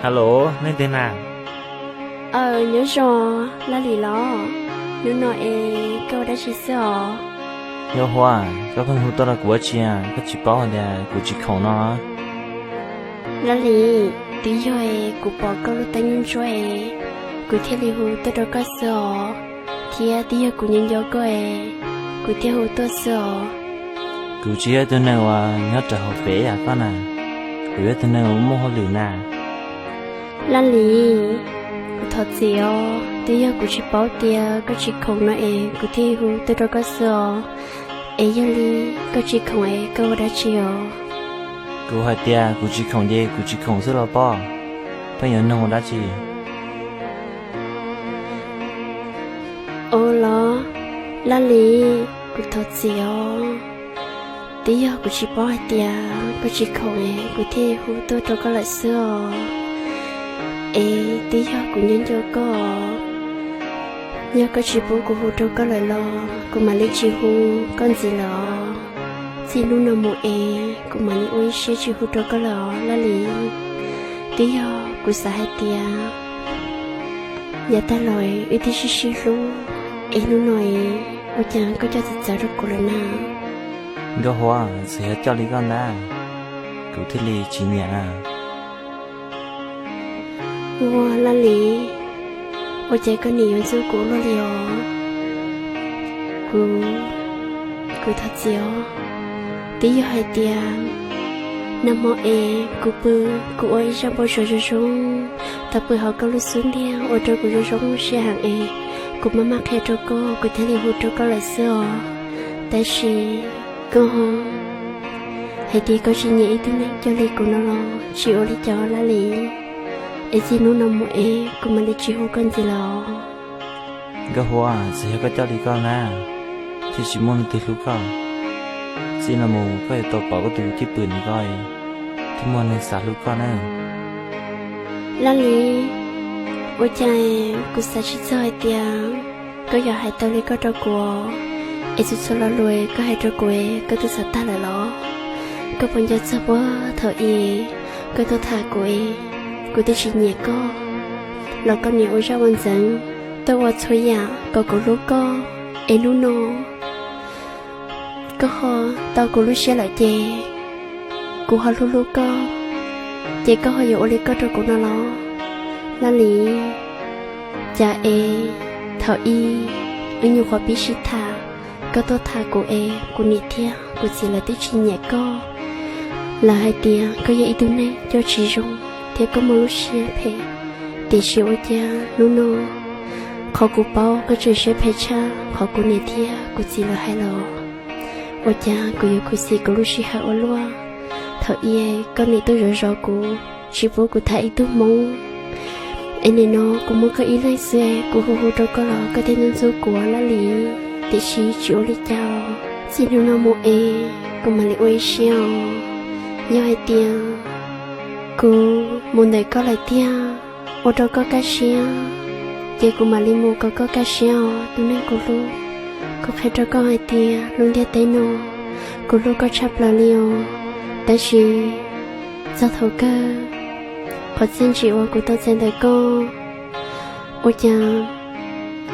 Hello, leej twg na? Aw, nyob zoo, Laj Lis los? Hnub no es koj ua dab tsi xwb os? Nkauj Huab, koj pheej hu tuaj rau kuv ua dab tsi, koj tsis paub hais tias kuv tsis khoom no? Laj Lis, twb yog es kuv pom koj lub teeb ntsuab es kuv thiaj li hu tuaj rau koj xwb os, thiab twb yog kuv nyob nco koj es kuv thiaj hu tuaj xwb os. Kuv tsis yog ib tug neeg uas nyob rau hauv pem yam koj na, kuv yog ib tug neeg uas muaj hauj lwm na. Laj Lis, kuv thov txim os, twb yog kuv tsis paub tias koj tsis khoom no es kuv thiaj hu tuaj rau koj xwb os. Es yog li koj tsis khoom es koj ua dab tsi os? Kuv hais tias kuv tsis khoom ces kuv tsis khoom xwb los pob, pheej yuav nug ua dab tsi? Ua los, Laj Lis, kuv thov txim os, twb yog kuv tsis paub hais tias koj tsis khoom es kuv thiaj hu tuaj rau koj lawm xwb os. Es twb yog kuv nyob nco koj, yog koj tsis pub kuv hu rau koj lawm los kuv mam li tsis hu koj ntxiv lawm os. Txij hnub no mus es kuv mam li ua ib siab tsis hu rau koj lawm os Laj Lis. Twb yog kuv xav hais tias yav tag los wb twb sib sib hlub, es hnub no es ua cas koj coj txawv txawv rau kuv lawm na? Nkauj Huab, txawm yog coj li koj ntag, kuv thiaj li tsis nyiam na. Ua Laj Lis, ua cas koj nim yuav ntxub kuv ua luaj li os? Kuv, kuv thov txim os. Twb yog hais tias nag hmo es kuv pw, kuv ua ib zaj npau suav zoo zoo, tau pw hauv koj lub xub ntiag ua rau kuv zoo zoo siab heev es kuv maj maj qhia rau koj, kuv thiaj li hu rau koj lawm xwb os. Tab sis koj hais tias koj tsis nyiam ib tug neeg coj li kuv no los tsis ua li cas Laj Lis, es txij hnub no mus es kuv mam li tsis hu koj ntxiv lawm os. Nkauj Huab, txawm yog koj coj li koj na, thiaj tsis muaj leej twg hlub koj. Txij no mus koj yuav tau pom koj tus cwj pwm ntawm ko, thiaj muaj neeg xav hlub koj na. Laj Lis, ua cas kuv xav tsis txog hais tias koj yuav hais tau li koj rau kuv, es txhua txhua lo lus koj hais rau kuv koj twb xav tag lawm los? Koj puas nco txog puag thaum ub koj tuaj tham kuv es kuv twb tsis nyiam koj los koj nim ua zaj ua ntxeev, tuaj ua txhua yam kom kuv hlub koj, es hnub no koj ho tau kuv lub siab lawm ces kuv ho hlub hlub koj, ces koj ho yuav ua li koj rau kuv no los? Laj Lis, cas es thaum ub wb nyuam qhuav pib sib tham, koj tuaj tham kuv es kuv niam thiab kuv txiv lawv twb tsis nyiam koj. Lawv hais tias koj yog ib tug neeg coj tsis zoo thiab koj muaj lub siab phem, tiam sis ua cas hnub no qhov kuv paub koj tseem siab phem tshaj qhov kuv niam thiab kuv txiv lawv hais los? Ua cas kuv yuav khuv xim kuv lub sij hawm ua luaj? Thaum ub koj nim tuaj zov zov kuv, tsis pub kuv tham ib tug hmoob, es nim no kuv muaj koj ib leeg xwb, kuv hu hu rau koj los koj thiaj ntxub ntxub kuv Laj Lis. Tiam sis tsis ua li cas, txij hnub no mus es kuv mam li ua ib siab os. Yog hais tias kuv mus ntawm koj lawm tiag, ua rau koj kaj siab, ces kuv mam li mus kom koj kaj siab os tus neeg kuv hlub. Kuv qhia rau koj hais tias lub ntiaj teb no kuv hlub koj tshaj plaws li os. Tab sis txog thaum kawg, qhov txiaj ntsim uas kuv tau txais ntawm koj, ua cas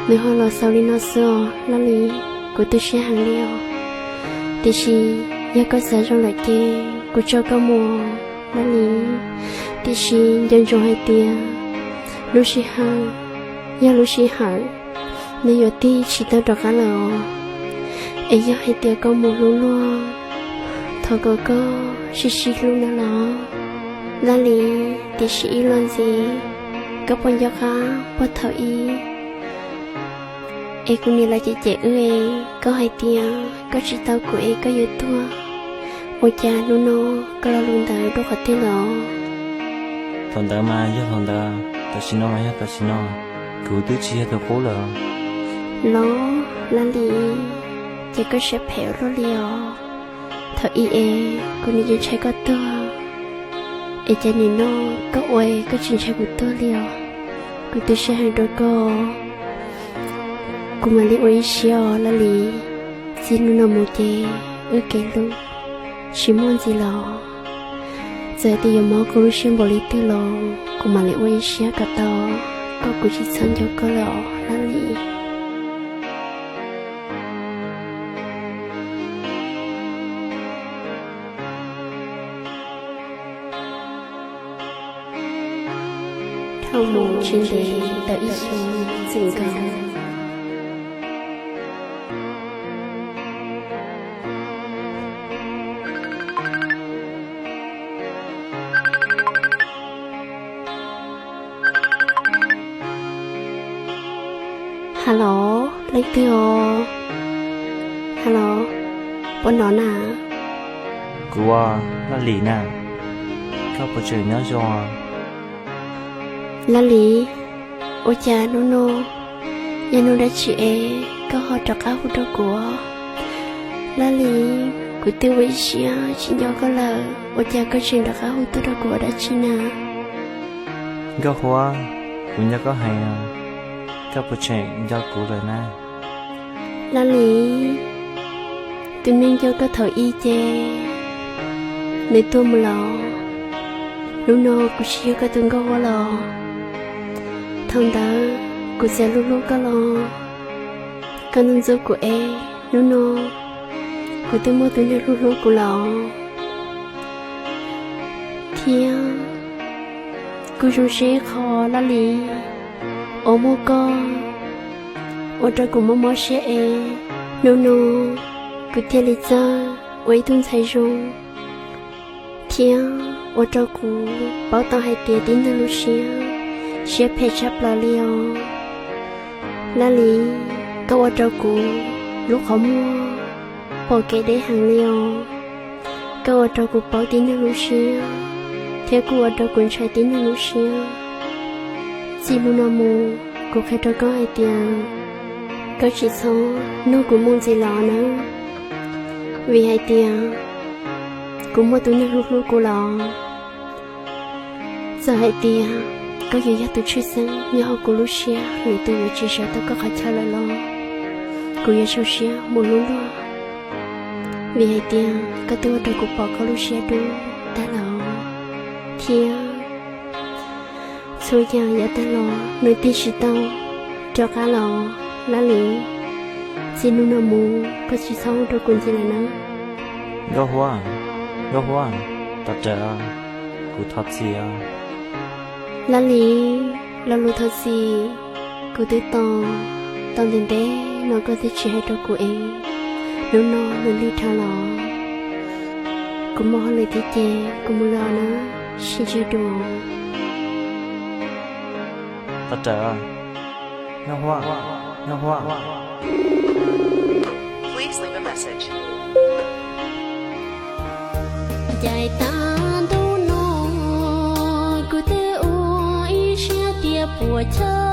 nws ho los xaus li no xwb os Laj Lis. Kuv tu siab heev li os. Tiam sis yog koj xav zoo lawm ces kuv tso koj mus Laj Lis. Tiam sis nco ntsoov hais tias lub sij hawm yog lub sij hawm, nws yuav tig tsis tau rov qab lawm os. Es yog hais tias koj mus hlub luag, thov kom koj sib sib hlub na los Laj Lis. Tiam sis ib los ntxiv, koj puas nco qab puag thaum ub es kuv niam lawv cem cem wb es koj hais tias koj tsis tau kuv es koj yuav tuag? Ua cas hnub no koj lo lus ntawd rau qhov twg los? Thaum ntawd mas yog thaum ntawd, tam sim no mas yog tam sim no, kuv twb tsis yog tus qub lawm. Los Laj Lis, ces koj siab phem ua luaj li os. Thaum ub es kuv nim yeej ntshai koj tuag, es cas nim no koj ua koj tsis ntshai kuv tuag li os? Kuv tu siab heev rau koj. Kuv mam li ua ib siab os Laj Lis. Txij hnub no mus ces wb kev hlub tsis muaj ntxiv los. Txawm tias yuav mob kuv lub siab npaum li twg los kuv mam li ua ib siab kom tau, kom kuv tsis txhob nco koj lawm os Laj Lis. Dhau mus tsis ntev ntawm ib xyoo txwm nkaus. Hello, leej twg os? Hello, puas hnov na? Kuv, Laj Lis na, koj puas tseem nyob zoo? Laj Lis, ua cas hnub no yog hnub dab tsi es koj ho rov qab hu rau kuv? Laj Lis, kuv twb ua ib siab tsis nco koj lawm, ua cas koj tseem rov qab hu tuaj rau kuv ua dab tsi na? Nkauj Huab, kuv nco koj heev, koj puas tseem nco kuv lawm na? Laj Lis, tus neeg nco koj thaum ub ces nws tuag mus lawm. Hnub no kuv tsis yog koj tus Nkauj Huab lawm. Thaum ntawd kuv txawm hlub hlub koj los koj ntxub ntxub kuv es hnub no kuv twb muaj tus neeg hlub hlub kuv lawm. Thiab kuv zoo siab ib qho Laj Lis uas muaj koj ua rau kuv mob mob siab es hnub no kuv thiaj li txawj ua ib tug ntxhais zoo thiab ua rau kuv paub tau hais tias tib neeg lub siab, siab phem tshaj plaws li os. Laj Lis, koj ua rau kuv lub qhov muag pom kev deb heev li os. Koj ua rau kuv paub tib neeg lub siab thiab kuj ua rau kuv ntshai tib neeg lub siab. Txij hnub no mus kuv qhia rau koj hais tias koj tsis txhob nug kuv mus ntxiv lawm nawb, vim hais tias kuv muaj tus neeg hlub hlub kuv lawm. Txawm hais tias koj yuav yog tus tshwj xeeb nyob hauv kuv lub siab, lwm tus yuav tsis sawv tau koj qhov chaw lawm los kuv yuav zoo siab mus hlub luag, vim hais tias koj twb ua rau kuv pom koj lub siab dub tag lawm thiab txhua yam yav tag los nws tig tsis tau rov qab los. Laj Lis, txij hnub no mus koj tsis txhob hu rau kuv ntxiv lawm nawb. Nkauj Huab, Nkauj Huab, tos rawv, kuv thov txim os. Laj Lis, lo lus thov txim kuv twb tos tau ntev ntev no koj twb tsis hais rau kuv es hnub no nws lig dhau los. Kuv muaj hauj lwm thiab ces kuv mus lawm nawb, sib ntsib dua. Tos rawv, Nkauj Huab, Nkauj Huab. Ncaim tag ntuj no kuv twb ua ib siab tias puas chawj